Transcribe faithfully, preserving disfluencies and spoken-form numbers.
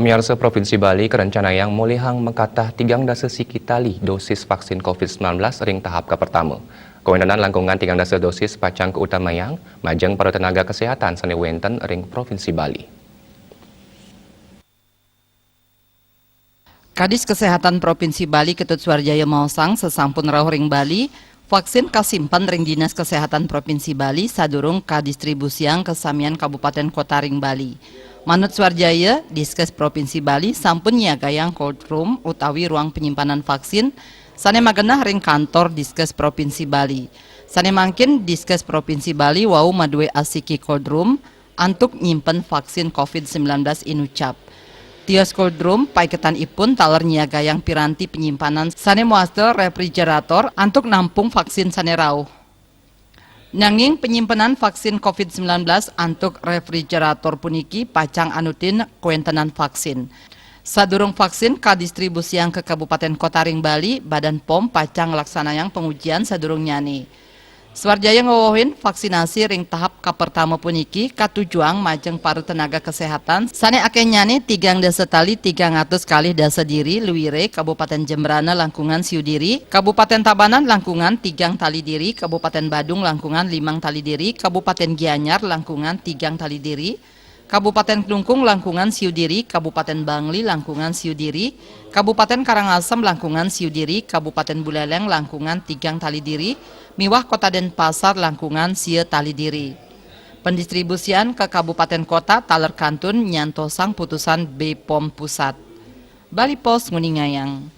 Miarsa, Provinsi Bali karencanayang molihang makatah tigang dasa siki tali dosis vaksin covid sembilan belas ring tahap kapertama. Kawéntenan langkungan tigang dasa dosis pacang kautamayang majeng para tenaga kesehatan sané wénten ring Provinsi Bali. Kadis Kesehatan Provinsi Bali Ketut Suarjaya maosang, sasampun rauh ring Bali, vaksin kasimpen ring Dinas Kesehatan Provinsi Bali sadurung kadistribusiang ka samian kabupaten kota ring Bali. Manut Suarjaya, Diskes Provinsi Bali sampun nyiagayang cold room utawi ruang penyimpanan vaksin sané magenah ring kantor Diskes Provinsi Bali. Sané mangkin Diskes Provinsi Bali wau madué asiki cold room antuk nyimpen vaksin covid sembilan belas inucap. Tios cold room paiketanipun taler nyiagayang piranti penyimpanan sané mawasta refrigerator antuk nampung vaksin sané rauh. Nanging penyimpenan vaksin covid sembilan belas antuk refrigerator puniki pacang anutin kawéntenan vaksin. Sadurung vaksin kadistribusiang ka kabupaten kota ring Bali, Badan pom pacang nglaksanayang pangujian sadurungnyané. Suarjaya ngwewehin, vaksinasi ring tahap kapertama puniki katujuang majeng para tenaga kesehatan sané akéhnyané tigang dasa tali tigang atus kalih dasa diri, luiré Kabupaten Jembrana langkungan siu diri, Kabupaten Tabanan langkungan tigang tali diri, Kabupaten Badung langkungan limang tali diri, Kabupaten Gianyar langkungan tigang tali diri, Kabupaten Klungkung langkungan siu diri, Kabupaten Bangli langkungan siu diri, Kabupaten Karangasem langkungan siu diri, Kabupaten Buleleng langkungan tigang tali diri, miwah Kota Denpasar langkungan sia tali diri. Pendistribusian ka kabupaten kota taler kantun nyantosang putusan Bepom Pusat. Bali Post nguningayang.